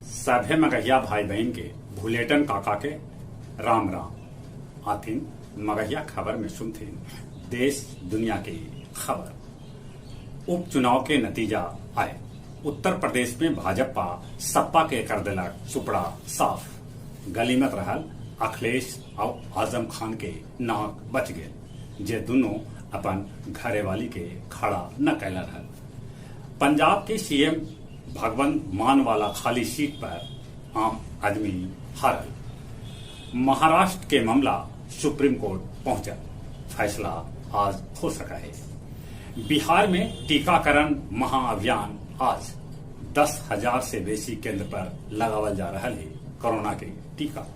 सभे मगहिया भाई बहिन के भुलेटन काका के राम राम। आथिन मगहिया खबर में सुनथिन देश दुनिया के खबर। उपचुनाव के नतीजा आए, उत्तर प्रदेश में भाजपा सपा के कर देलक सुपड़ा साफ। गलीमत रहल अखिलेश और आजम खान के नाक बच गए, जे दोनों अपन घरेवाली के खड़ा न कैला रहल। पंजाब के सीएम भगवंत मान वाला खाली सीट पर आम आदमी हारल। महाराष्ट्र के मामला सुप्रीम कोर्ट पहुंचा, फैसला आज हो सका है। बिहार में टीकाकरण महाअभियान आज 10,000 से बेसी केंद्र पर लगावल जा रहा है कोरोना के टीका।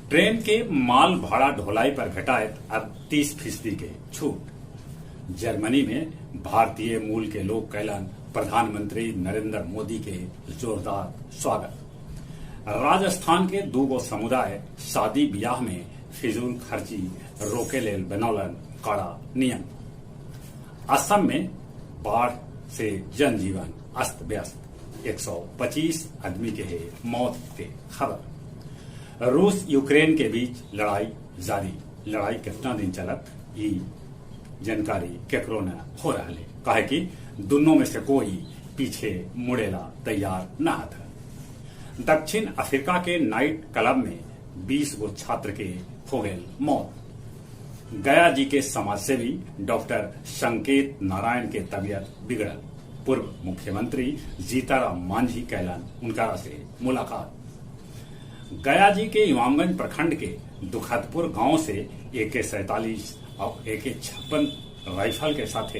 ट्रेन के माल भाड़ा ढोलाई पर घटाए अब 30% के छूट। जर्मनी में भारतीय मूल के लोग कैलन प्रधानमंत्री नरेंद्र मोदी के जोरदार स्वागत। राजस्थान के दूगो समुदाय शादी ब्याह में फिजूल खर्ची रोके लेल बनौलन कड़ा नियम। असम में बाढ़ से जनजीवन अस्त व्यस्त, 125 आदमी के है मौत के खबर। रूस यूक्रेन के बीच लड़ाई जारी, लड़ाई कितना दिन चलत ई जानकारी केकरो न हो रहा है, काहे कि दोनों में से कोई पीछे मुड़ेला तैयार न था। दक्षिण अफ्रीका के नाइट क्लब में 20 गो छात्र के हो गए मौत। गया जी के समाजसेवी डॉक्टर संकेत नारायण के तबियत बिगड़ल, पूर्व मुख्यमंत्री जीताराम मांझी कैलन उनका से मुलाकात। गया जी के इमामगंज प्रखंड के दुखदपुर गांव से AK-47 और AK-56 rifle के साथ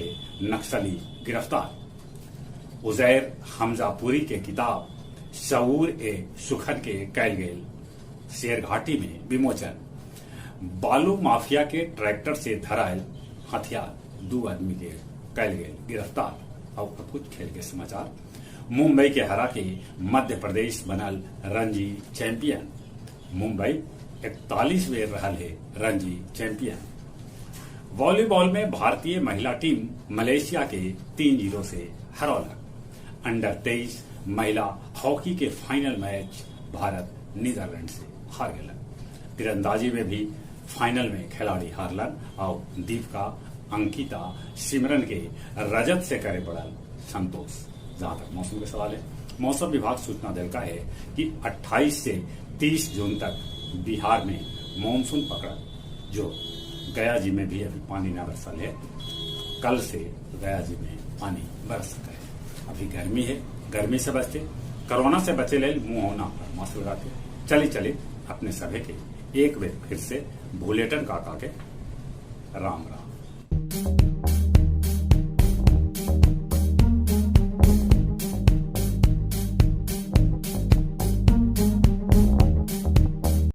नक्सली गिरफ्तार। उजैर हमजापुरी के किताब शऊर ए सुखन के कैल गेल शेरघाटी में विमोचन। बालू माफिया के ट्रैक्टर से धरायल हथियार, 2 आदमी के कैल गेल गिरफ्तार। और अब कुछ खेल के समाचार। मुंबई के हरा के मध्य प्रदेश बनल रणजी चैंपियन। मुंबई 41 बेर रहल है रणजी चैंपियन। वॉलीबॉल में भारतीय महिला टीम मलेशिया के 3-0 से हरौलक। अंडर 23 महिला हॉकी के फाइनल मैच भारत नीदरलैंड से हार गया। तीरंदाजी में भी फाइनल में खिलाड़ी हारलन और दीपिका अंकिता सिमरन के रजत से करे पड़ल संतोष। जहां तक मौसम के सवाल है, मौसम विभाग सूचना देलका है कि 28 से 30 जून तक बिहार में मानसून पकड़ा, जो गया जी में भी अभी पानी न बरसल है। कल से गया जी में पानी बरस सका है। अभी गर्मी है, गर्मी से बचते, कोरोना से बचे ले मुंह और नाक पर मास्क लगाते चले चले अपने सभी के एक बार फिर से भुलेटन काका के राम राम।